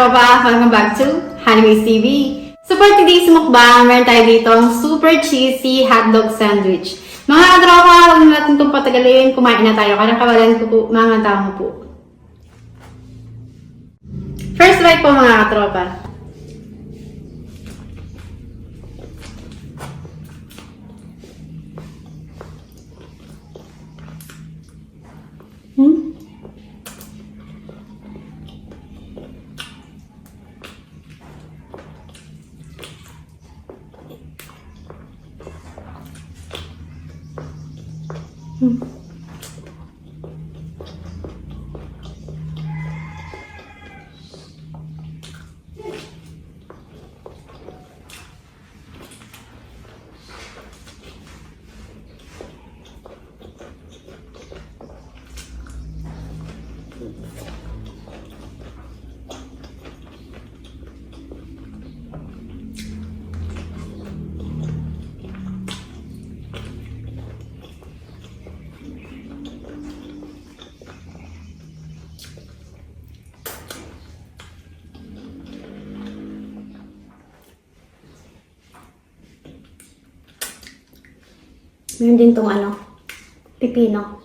Katropa! Welcome back to Honeyways TV! So for today's mukbang, meron tayo ditong super cheesy hotdog sandwich. Mga katropa, huwag na natin itong patagalin. Kumain na tayo. Karang kawalan ko po, mga tao po. First bite po, mga katropa. Meron din tong ano, pipino.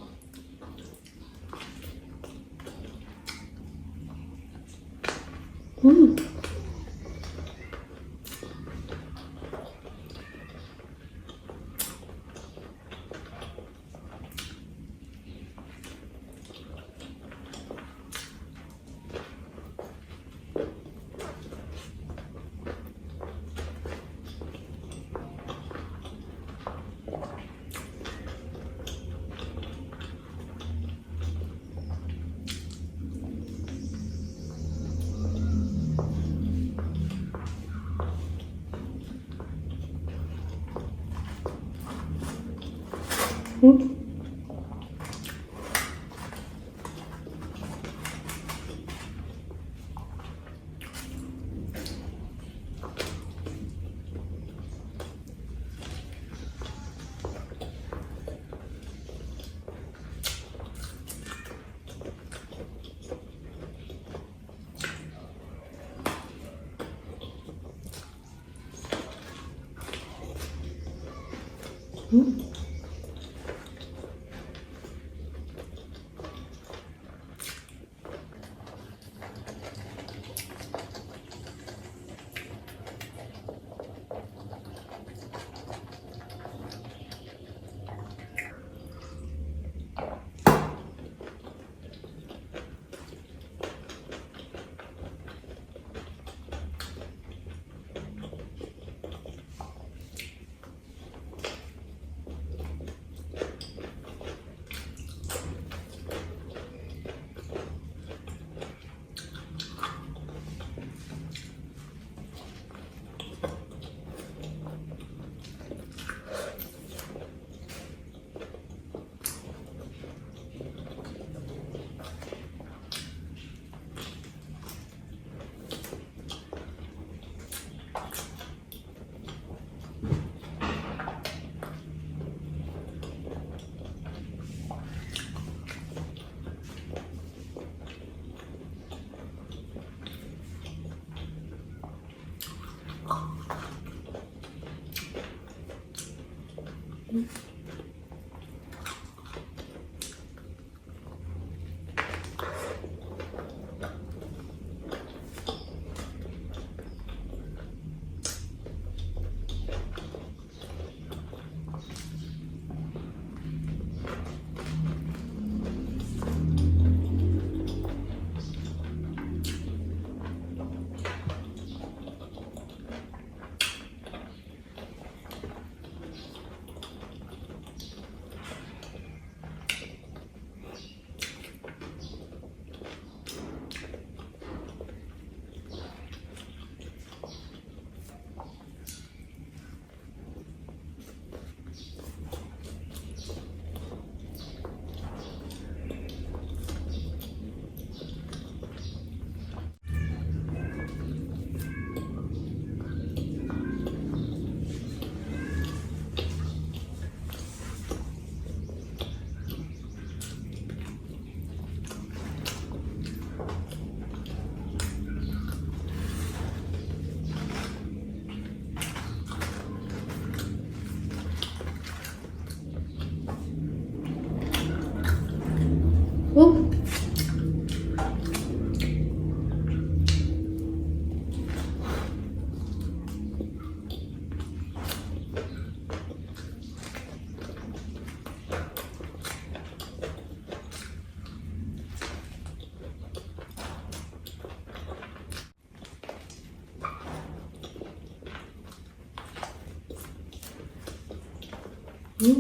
Pero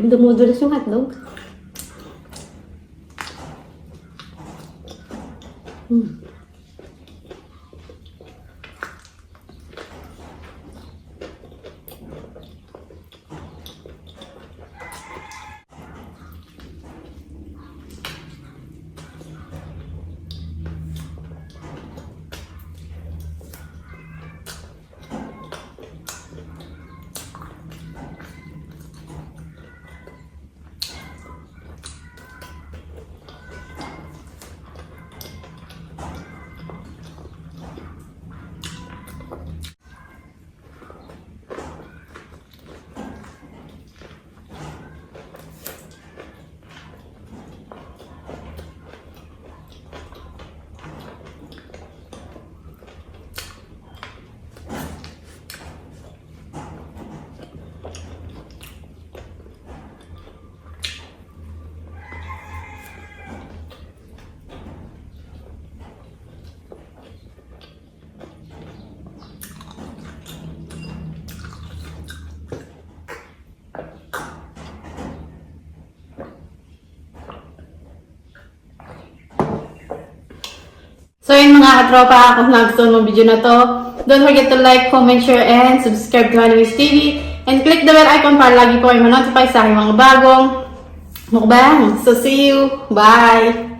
dumudulas yung hotdog. So yun, mga katropa, kung nagustuhan mo ang video na to, don't forget to like, comment, share, and subscribe to Hanimis TV. And click the bell icon para lagi po kayo ma-notify sa aking mga bagong mukbang. So see you! Bye!